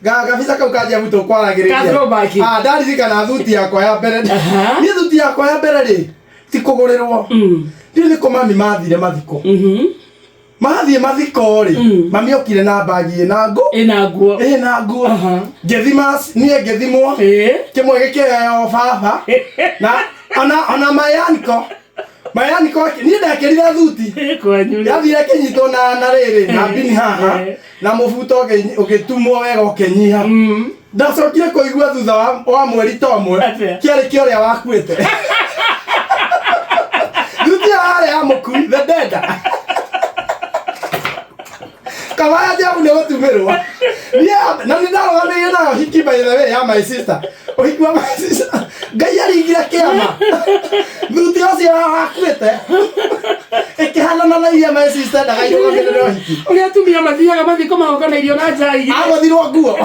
Gabica kau ka Jeff tũkwaragĩrĩria. Ka throwback. Ah, ndaririkana thuti yakwa ya mbere. Aha. Niĩ thuti yakwa ya mbere rĩ, ti kũgũrĩrwo. Ndiũĩ nĩkũ mami mathire mathiko. Mathiĩ mathiko rĩ, mami okire na mbagi ĩna ngũ. Ĩna nguo. Ĩna nguo. Aha. Ngĩthima, niĩ ngĩthimwo. Kĩmwe gĩkĩheo baba. Na ona mayaniko. Mayaniko, niĩ ndekĩrire thuti. Kwanyu. Yathire kĩnyitwo na rĩrĩ, na mbini haha. Na mũbuto ũgĩtumwo wega ũkĩnyiha. Ndacokire kũigua thutha wa mweri ta ũmwe Atĩa? kĩarĩ kĩa ũrĩa wakuĩte. Thuti ĩyo yarĩ ya mũkui, the dead. Kawaya Jeff nĩ gũtumĩrwo. Niĩ na nĩ ndarũgamĩrĩire nayo hiki by the way ya my sister. Ũhiki wa my sister. Ngai aringire kĩama. Thuti ũcio wakuĩte. Ĩkĩhanana na iria my sister endaga irũgamĩrĩre ũhiki. Ũrĩa atumia mathiaga mathiko magoka na irio na njai. Agũthirwo nguo.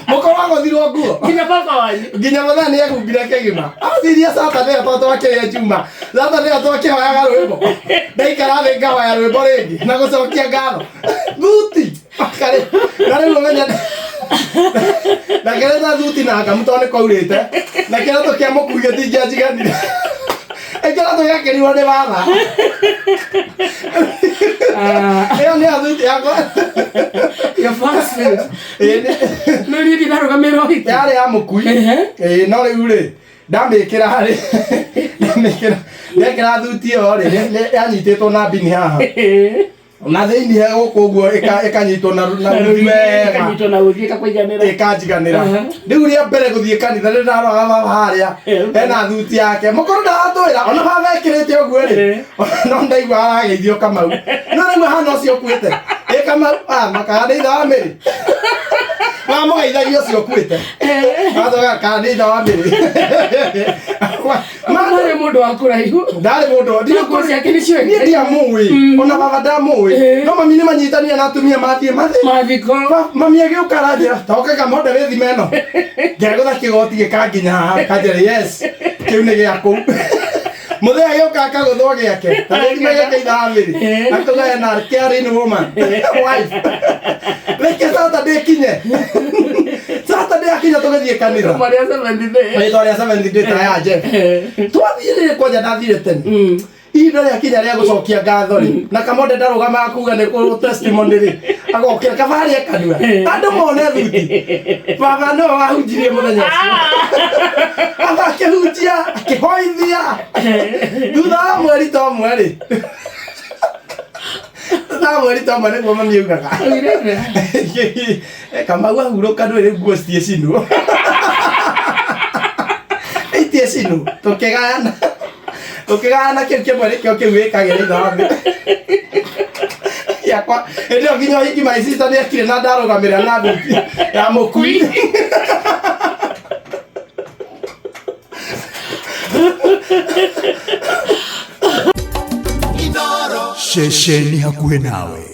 Mũkoro agũthirwo nguo. Nginya baba wanyu. Nginya mũthenya nĩ ehumbire kĩgima. Aciria Saturday ĩyo tondũ twakĩrĩa Juma. Saturday ĩyo twakĩhoyaga rwĩmbo. Ndaikara thĩ ngahoya rwĩmbo rĩngĩ na gũcokia ngatho. Thuti. Karĩ na rĩu ũmenye na kĩrĩa thuti na ngamu tondũ nĩ kwaurĩte. Na kĩratũ kĩa mũkui gĩtingĩanjiganire. Kĩratũ gĩakĩrirwo nĩ baba. Ĩyo nĩyo thuti yakwa. Your first suit. Ĩĩ, nĩ- No niĩ ndirarũgamĩrĩra ũhiki. Yarĩ ya mũkui. Ehe. Ĩĩ, no rĩu rĩ ndamĩkĩra rĩ ndamĩkĩra ndekĩra thuti ĩyo rĩ yanyitĩtwo na mbini haha na thĩinĩ he gũkũ ũguo ĩkanyitwo na rũthi wega. Ĩkanyitwo na rũthi ĩgakũiganĩra. Ĩkanjiganĩra. Aha. Rĩu rĩa mbere gũthiĩ kanitha nĩ ndaroraga baba harĩa ena thuti yake mũkũrũ ndaratwĩra ona baba ekĩrĩte ũguo rĩ no ndaigua arageithio Kamau no rĩu hana ũcio ũkuĩte ĩ Kamau ah makaga nĩ ithe wa Mĩrĩ mamũgeithagia ũcio ũkuĩte athoga kana nĩ ithe wa Mĩrĩ. Ndarĩ mũndũ wa kũraihu. Ndarĩ mũndũ. No nguo ciake nĩcio Niĩ ndiamũĩ, ona baba ndamũĩ, no mami nĩ manyitanire na atumia mathiĩ mathi mathiko. Mami agĩũka aranjĩra toke kamonde wĩthime ĩno, ngegũtha kĩgoti gĩkanginya haha, kanjĩra yes, kĩu nĩ gĩaku. Mũthee agĩũka akagũthwo gĩake na gĩthime gĩake ithamĩri akauga ena caring woman wife. Reke Saturday kinye, Saturday akinya tũgĩthiĩ kanitha. Marĩa seventh day. Rĩtwa rĩa seventh day ta ya Jeff. Twathiĩ rĩrĩ kwanja ndathire tene. Ihinda rĩakinya rĩa gũcokia ngatho rĩ, na kamonde ndarũgamaga kuga nĩ kũ testimony rĩ, agokĩra kabarĩ kanua andũ mone thuti. Baba nĩwe wahunjirie mũthenya ũcio. Baba akĩhunjia, akĩhoithia. Thutha wa mweri ta ũmwe rĩ, thutha wa mweri ta ũmwe nĩguo mami augaga. Oigire atĩa? Kamau ahurũka ndũĩ rĩu nguo citirĩ cinwo. Itirĩ cinwo. Tũkĩgayana. Tũkĩgayana kĩu kĩmwe nĩkĩo kĩu wĩkagĩra ithe wa thĩ. Yakwa hĩndĩ ĩyo nginya ũhiki my sister nĩekire na ndarũgamĩrĩra na thuti ya mũkui. Ceceni hakuhĩ nawe.